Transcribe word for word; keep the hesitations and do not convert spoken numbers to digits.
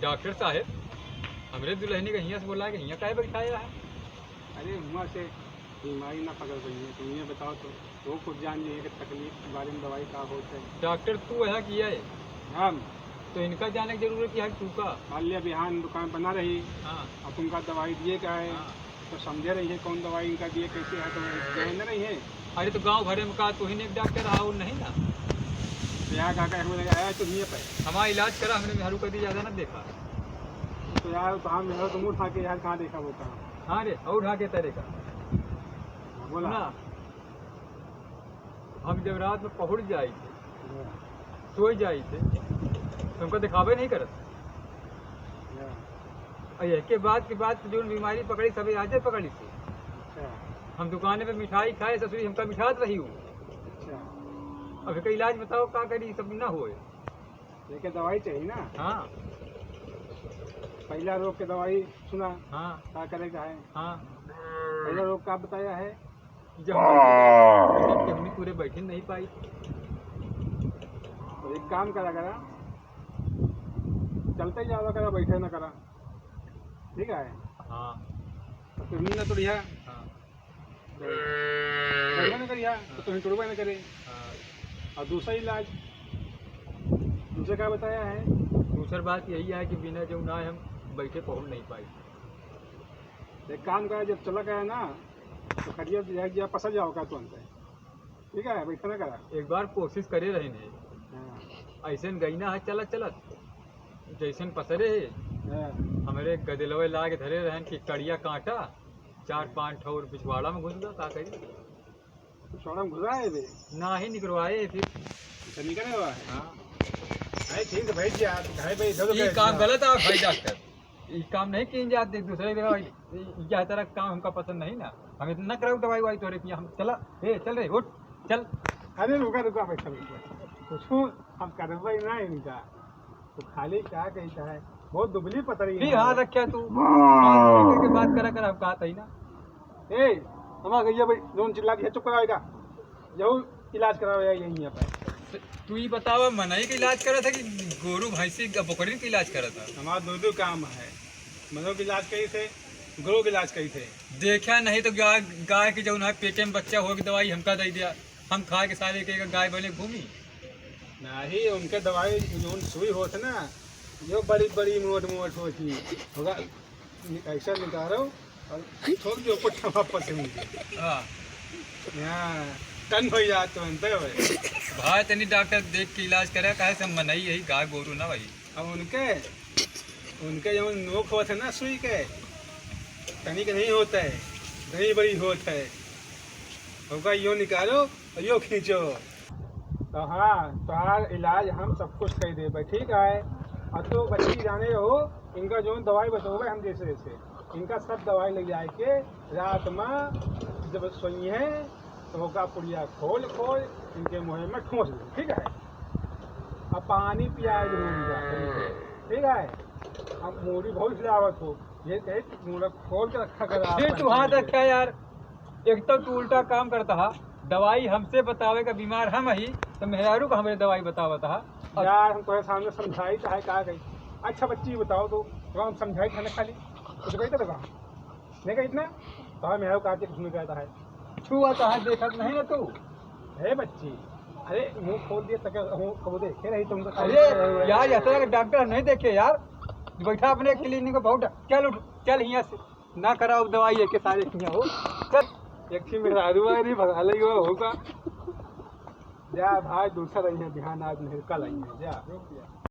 डॉक्टर साहेब, हमरे दुल्हनी का हियाँ से बोला है कि हियाँ काहे बैठाया है? अरे, हुआँ से बीमारी ना पकड़ गई है, तो ये बताओ तो, वो खुद जान लिए कि तकलीफ के बारे में दवाई का होत है। डॉक्टर तू है कि ये? हम। तो इनका जाने की जरूरत है कि तू का? मान लिया बिहान दुकान बना रही, हाँ। और तुमका दवाई दिए का है, हाँ। तो समझे रही है कौन दवाई इनका दिए, कैसे है, तो जाने रही है। अरे तो गाँव भरे में का तू ही ने एक डॉक्टर रहा और नहीं ना? तो यहाँ का, का हो रहा है, तुम ही पे। हमारा इलाज करा, हमने मेहरू कभी ज्यादा ना देखा। तो यार, तो हम मेहरू तो मुँह उठा के यार कहाँ देखा वो कहाँ? हाँ रे, और उठा के तेरे का। हाँ, बोला। सुना, हम जब रात में पहुँच जाई थे, हाँ। सोई जाई थे, तो हमका दिखावे नहीं करत। हाँ। और एक के बाद के बाद जो बीमारी पकड़ी, सभी आजे पकड़ी थी। अच्छा। हम दुकाने पे मिठाई खाए, ससुरी हमका मिठात रही हूँ। अच्छा। अब एकर इलाज बताओ, का करी, सब ना होए। लेकिन दवाई चाहिए ना। हाँ। पहला रोग के दवाई सुना। हाँ। का करे का है? हाँ। पहला रोग का बताया है? जब हम बैठे, जब हमनी पूरे बैठे नहीं पाई। तो एक काम करा करा, चलते ही जावा करा, बैठे ना करा, ठीक है? हाँ। तो तुम ना तो रिहा। हाँ। तो करबे ना करिहा, तो तुम टुरबे ना करे। हाँ। और दूसरा इलाज, दूसरा का बताया है? दूसर बात यही है कि बिना जो ना हम बैठे पहुँच नहीं पाई। एक काम करा, जब चला गया ना, तो खटिया से जाके पसर जाओ का तुरंत, ठीक है, बैठा ना करा। एक बार कोशिश करे रहे ने। हाँ। ऐसे न गई ना है चलत चलत, जैसन पसरे है। हाँ। हमरे गदिलवे लाग धरे रहन कि कड़िया कांटा, चार पांच ठो और पिछवाड़ा में घुस गया, का करी? पिछवाड़ा में घुसा है बे? ना ही निकलवाए फिर। अच्छा, निकले हुआ है? हाँ। अरे ठीक है, बैठ जा, घर पे इधर उधर ई बैठ काम जा। गलत है भाई डॉक्टर। ई काम नहीं किन जात, देख, दूसरे के भाई, ई, ई, यह तरह काम हमका पसंद नहीं ना। हम इतना कराऊ दवाई वाई तोरे किया, हम चला, ए, चल रे, उठ, चल। अरे रुका, रुका, बैठा, बैठा। कुछ हम करबे ना इनका। तो खाली क्या कहता है, बहुत दुबली पतरी फिर है। हाथ रख्या तू। हाथ रख के बात करा कर, हम कहा था ही ना। ए, हमारा गैया भाई, जोन चिल्ला के चुप करावेगा। यहू इलाज करावे आई यहीं यहाँ पे। तो तू ही बतावा, मनई के इलाज करत है कि गोरू, भैंसी, बकरी के इलाज करत है? हमारा दो दो काम है, मनई के इलाज करी थे, गोरू के इलाज करी थे। देखा नहीं तो गाय, गाय के जौन है पेटे में बच्चा हो के दवाई हमका दे दिया, हम खा के सारे के गाय बने घूमी। नहीं, उनके दवाई जौन सुई होत ना, जो बड़ी बड़ी मोट मोट होती होगा, ऐसा निकालो और ठोक दियो पुट्ठा वापस से उनके। हाँ। हाँ, टन हो जात तो अंत है भाई। भाई तनी डॉक्टर देख के इलाज करे, काहे से मनई यही गाय गोरू ना भाई। अब उनके, उनके जौन नोक होत है ना सुई के, तनिक नहीं होत है, दही बड़ी होत है। ओका यो निकालो और यो खींचो। तो हाँ, तोहार इलाज हम सब कुछ कर देबे, ठीक है। और तो बच्ची जाने हो, इनका जौन दवाई बतोगे हम जैसे जैसे, इनका सब दवाई ले जाए के रात में जब सोई हैं तो ओका पुड़िया खोल खोल इनके मुँह में ठोंस दे, ठीक है। अब पानी पिया दे इनका, ठीक है। अब मूड़ी बहुत हिलावत हो, ये कहे कि मूड़ा खोल के रखा कर फिर तू हाथ रखा यार। एक तो तू उल्टा काम करता है, दवाई हमसे बतावे का, बीमार हम ही, तो मेहरारू का हमरे दवाई बतावत है। और यार, हम तोहरे सामने समझाई तो है, का कही? अच्छा बच्ची, बताओ तो, तो हम समझाई था ना खाली, कुछ कही तो बता। नहीं कही इतना, तो हम मेहरारू का आके कुछ नहीं कहता है। छुआ तो है, देखत नहीं ना तू। हे बच्ची, अरे मुँह खोल दिया तक, मुँह कब देखे रही तुमको? अरे यार, ऐसा लगा डॉक्टर नहीं देखे यार, बैठा अपने क्लिनिक में बहुत। चल उठ, चल हियाँ से। ना कराओ दवाई एके सारे किया हो। चल। एक ही मेहरारू आ रही, भगा ले वो होगा। जा भाई, दूसरा रही है, ध्यान आज नहीं, कल आई है, जा।